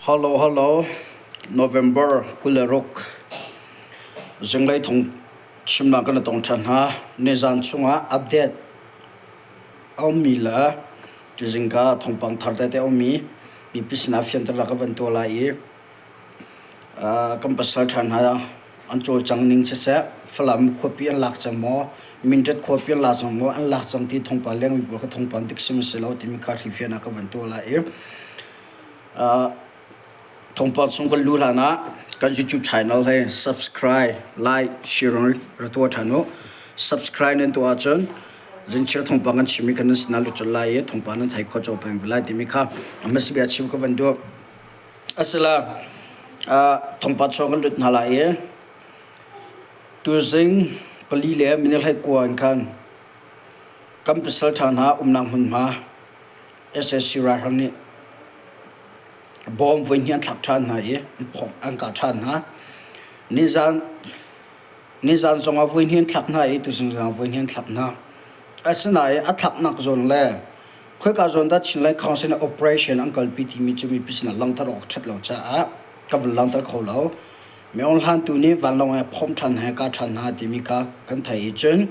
Hello hello November 26 zinglei thong chimnak kan tong ṭhan hna. Nizan chungah update a ummi le tuzingka thawngpang thar tete a ummi mipi sinah fianternak ka van tuah lai i kan pasal ṭha hna an cawlcang ning siseh, Falam khuapi an lak cang maw, Mindat khuapi an lak cang maw, an lak cang ti thawngpang lengmi pawl kha thawngpang dik sim a si lo timi kha hrifian ah ka van tuah lai i thawngpang chung kan luh hlan ah kan YouTube channel hi subscribe, like, share ra tuah ṭhan u. Subscribe nan tuah ahcun zinchir thawngpang kan chimmi kha nan sinah lut colh lai i thawngpang nan thei khawh colh peng lai timi kha a hmasa bik ah chim ka van duh. Asila thawngpang chung kan lut hna lai i tuzing pali le minute 19 in khan kan pasal ṭha hna umnak hmunhma SSC ralhrang nih bawm voihnih an thlak ṭhan hna i an kah ṭhan hna. Nizan nizan zongah voihnih an thlak hna i tuzing zongah voihnih an thlak hna. Asinain a thlaknak zawn le khoika zawn dah Chinland Council nih operation an kalpi timi cu mipi sinah langhter awk a ṭhat lo caah ka van langhter kho lo. Myo Hlan tu nih vanlawng he phomh ṭhan he kah ṭhan hna timi kha kan theih i cun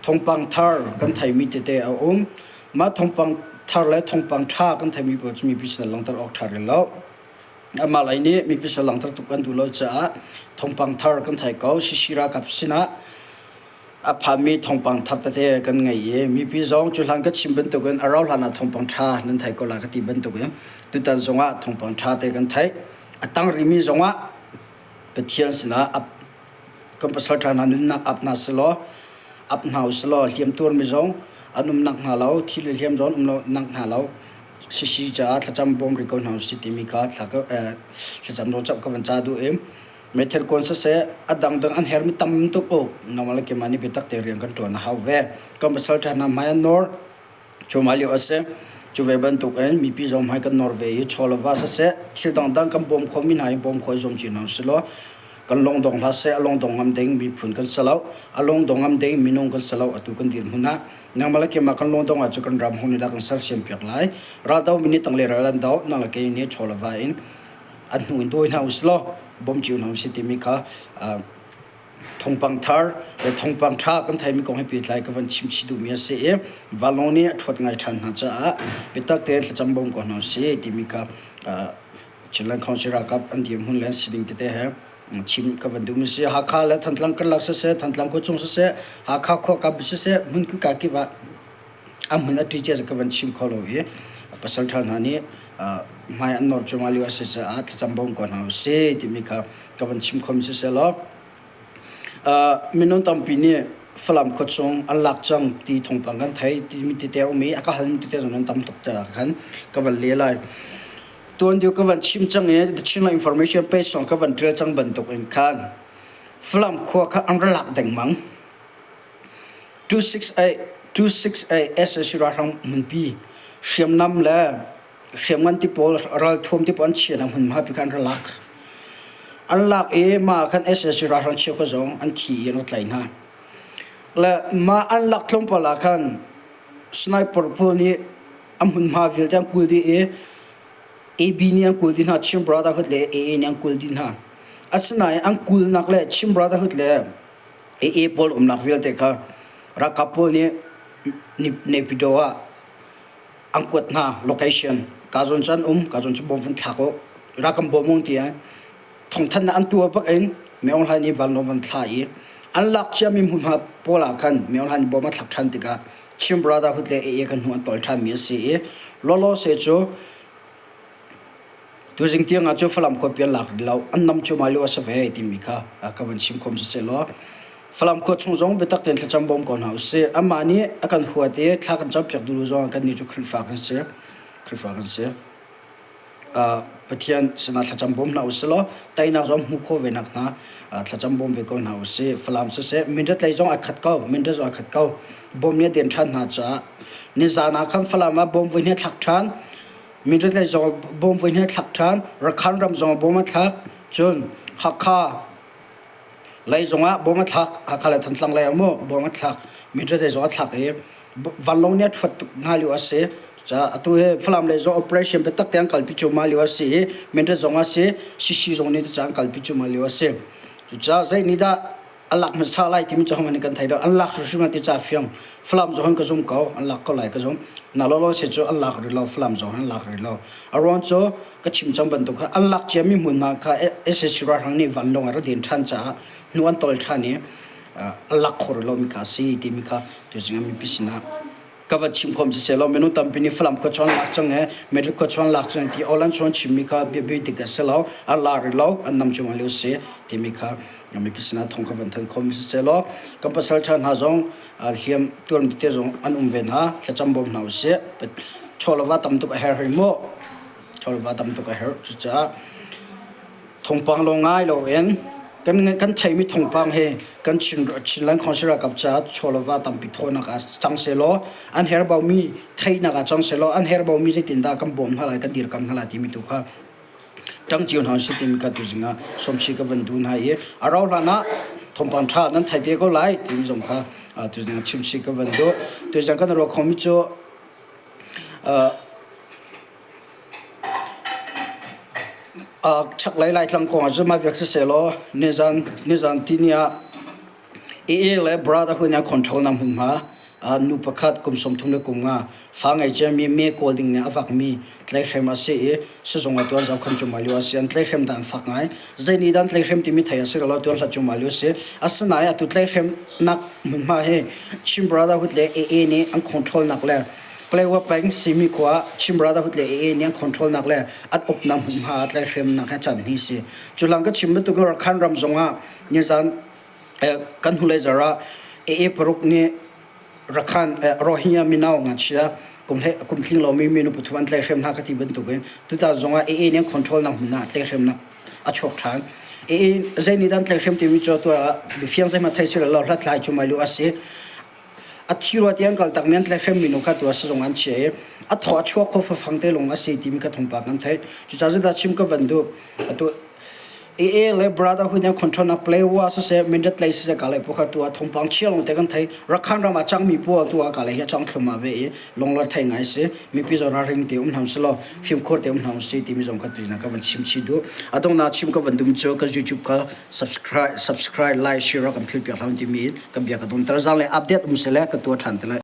thawngpang thar kan theimi tete a um. Mah thawngpang thar le thawngpang ṭha kan theimi pawl cu mipi sinah langhter awk ṭha rih lo. Amah lei nih mipi sin langhter tuk an duh lo caah thawngpang thar kan thei ko. Sisi ralkap sinah a phanmi thawngpang thar tete kan ngei i mipi zong cu hlan ka chim bantukin a rau hlan ah thawngpang ṭha nan thei ko lai ka ti bantukin tutan zongah thawngpang ṭha te kan theih. A tang rihmi zongah Pathian sinah kan pasal ṭha hna nunnak ap hna selaw ap hna u selaw hliamtuarmi zong an um nak hnga lo thi le hliam zong an um nak hnga lo sisi caah thlacam bawm rih ko hna usih timi kha thlacam zong ka van ca duh i meithal kuan siseh a dangdang an hermi tam tuk u nangmah le keimah nih biatak te rian kan ṭuan a hau ve kan pasal ṭha hna hmai an nawr Cu mah lio a si. Cu ve bantukin mipi zong hmai kan nawr ve i chaw le va siseh, thil dangdang kan bawm khawhmi hna hi bawm khawh i zuam cio hna usih law kan lungdong hlah seh, a lungdong ngam ding miphun kan si lo, a lungdong ngam ding minung kan si lo atu kan dirhmun ah. Nangmah le keimah kan lungdong ahcun kan ram hung nih dah kan sersiam piak lai. Raldo mi nih tangle ral an do, nang le kei nih chaw le va in an hnu in dawi hna usih law bawm cio hna usih timi kha Thawngpang thar le thawngpang ṭha kan theimi kong he pehtlai ka van chim chih duhmi a si i vanlawng nih a ṭhuat ngai ṭhan hna caah biatak tein thlacam bawm ko hna usih timi kha Chinland Council ralkap an dirhmun le an sining tete he chim ka van duhmi a si. Hakha le Thantlang karlak siseh, Thantlang khuachung siseh, Hakha khua kap siseh, hmun kuka kip ah a hmun a ṭi cia ka van chim kho lo i pasal ṭha hna nih hmai an nawr cuahmah lio a si caah thlacam bawm ko hna usih timi kha ka van chim khomi siseh law minung tampi nih Falam khuachung an lak cang ti thawngpang kan thei timi tete a um i a ka halmi tete zong nan tam tuk caah khan ka van le lai. Tuan deuh ka van chim cang i The Chinland Information page zong ka van ṭial cang bantuk in khan Falam khua kha an ra lak dengmang. 268 268 SAC ralhrang hmunpi hriamnam le hriamngan ti pawl ralthuam ti pawl an chiahnak hmunhma pi kha an ra lak. An lak i mah ah khan SAC ralhrang cheukhat zong an thi i an rak tlaih hna. Le mah an lak tlawmpal ah khan sniper pawl nih a hmunhma vialte an kul dih i AB nih an kul dih hna, Chin Brotherhood le AA nih an kul dih hna. Asinain an kulnak le Chin Brotherhood le AA pawl umnak vialte kha ralkap pawl nih Naypyidaw ah an kuat hna location ka zawn cu an um ka zawn cu bom vun thlak u ralkam bom ung ti thawngthanhnak an tuah bak in Myo Hlaing nih vanlawng van thla i an lak ciami hmunhma pawl ah khan Myo Hlaing nih bom a thlak ṭhan tikah Chin Brotherhood le AA kan hnu an tol ṭhanmi a si i lawlawse cu Tuzing tiang ah cu Falam khuapi an lak rih lo. An nam cu mah lio a si ve timi kha ka van chim khom siseh law Falam khua chung zong biatak tein thlacam bawm ko hna usih. Amah nih a kan huat i thla kan campiak duh lo zong ah kannih cu Khrihfa kan si. Khrihfa kan si. Pathian sinah thlacam bawm hna usih law teinak zong hmuh khawh ve nak hna thlacam bawm ve ko hna usih. Falam siseh Mindat lei zong ai khat ko. Mindat zong ai khat ko. Bawm nih a den ṭhan hna caah nizaan ah khan Falam ah bawm voi hnih a thlak ṭhan. Mindat lei zong bawm voi hnih a thlak ṭhan. Rakhan ram zong bawm a thlak. Cun Hakha lei zongah bawm a thlak. Hakha le Thantlang lei ah mu bawm a thlak. Mindat lei zong a thlak i vanlawng nih a ṭhuat tuk hna lio a si. Ca atu hi Falam lei zong operation biatak te an kalpi cuahmah lio a si i Mindat zong a si, Sisi zong nih tucaan an kalpi cuahmah lio a si. Cucaah zei nih dah a lak hmasa lai timi cu hohmanh nih kan thei lo. An lak hrimhrim lai ti ca fiang. Falam zong hin ka zum ko, an lak ko lai ka zum. Na lawlaw si cu an lak rih lo, Falam zong hin an lak rih lo. A ruang cu ka chim cang bantuk kha an lak ciami hmunhma kha sac ralhrang nih vanlawng a ra den ṭhan caah hnu an tol ṭhan i a lak kho rih lomi kha a si timi kha tuzing ah mipi sinah ka va chim khom siseh law minung tampi nih Falam khua chuan lak cang e Madrid khua chuan lak cang ti Olan chuan chimmi kha biapi dik a si lo a la rih lo an nam chung lio si timi kha mipi sinah thong ka van than khom siseh law kan pasal ṭha hna zong hliam tuan tete zong an um ve hna thlacam bawm hna usih chawlava tam tuk a her hoi mu chawlava tam tuk a her cucaah Thawngpang lawng ngai loin kan kan theimi thawngpang hi kan Chin Chinland Council ralkap caah chaw le va tampi thawhnak ah cang sehlaw an herbaumi theihnak ah cang sehlaw an herbaumi zeitindah kan bawm hna lai kan dirkam hna lai timi tu kha ṭang cio hna usih timi kha tuzing ah sawmchi ka van duh hna i a rau hlan ah thawngpang ṭha nan thei te ko lai timi zong kha tuzing ah chimchih ka van duh. Tuzing kan ruah khomi cu Chaklei Laitlang kong ah cun mah viak sisehlaw nizan nizan tihni ah AA le Brotherhood nih an control nak hmunhma nu pakhat kum 35 fa ngei ciami me kawl ding nih a vakmi tlaihhrem a si i sizung ah tuan zohkhan cuahmah lio a si. An tlaihhrem dan fak ngai. Zei nih dah an tlaihhrem timi theih a si lo, tuan hlat cuahmah lio a si. Asinain atu tlaihhremnak hmunhma hi Chin Brotherhood le AA nih an control nak le Paletwa peng Simi khua ah Chin Brotherhood le AA nih an control nak le an uknak hmunhma ah tlaihhremnak he can hi si. Cu lang ka chim bantuk in Rakhine ram zong ah nizan kan hnulei zarh ah AA paruk nih Rakhine Rohingya mino ngakchia kum kum tling lomi minu pathum an tlaihhrem hna ka ti bantuk in tutan zong ah AA nih an control nak hmun ah tlaihhremnak a chuak ṭhan. AA zei nih dah an tlaihhrem timi cu atu ah biafiang zeihmanh theih si lo hlathlai cu mai lu a si. A thi rua ti an kal takmi an tlaihhrem minu kha tu ah sizung an chia i a thaw a chuak kho fafang te lung a si timi ka thawngpang kan theih. Cucaah zeidah chim ka van duh. Atu AA le Brotherhood nih control nak Paletwa siseh Mindat lei siseh ka lei pakhat tu ah thawngpang chia lawng te kan thei. Rakhine ram ah cangmi pawl tu ah ka lei hi a cang thlum ve i lungler thei ngai si. Mipi zong ralring te um hna selaw fimkhur te um hna si timi zong ka tuina ka van chim chih duh. A donghnak chim ka van dum cu ka YouTube ka subscribe subscribe like share kan phil piak hlah timi in kan bia ka donter zang le update um sele ka tuah than te lai.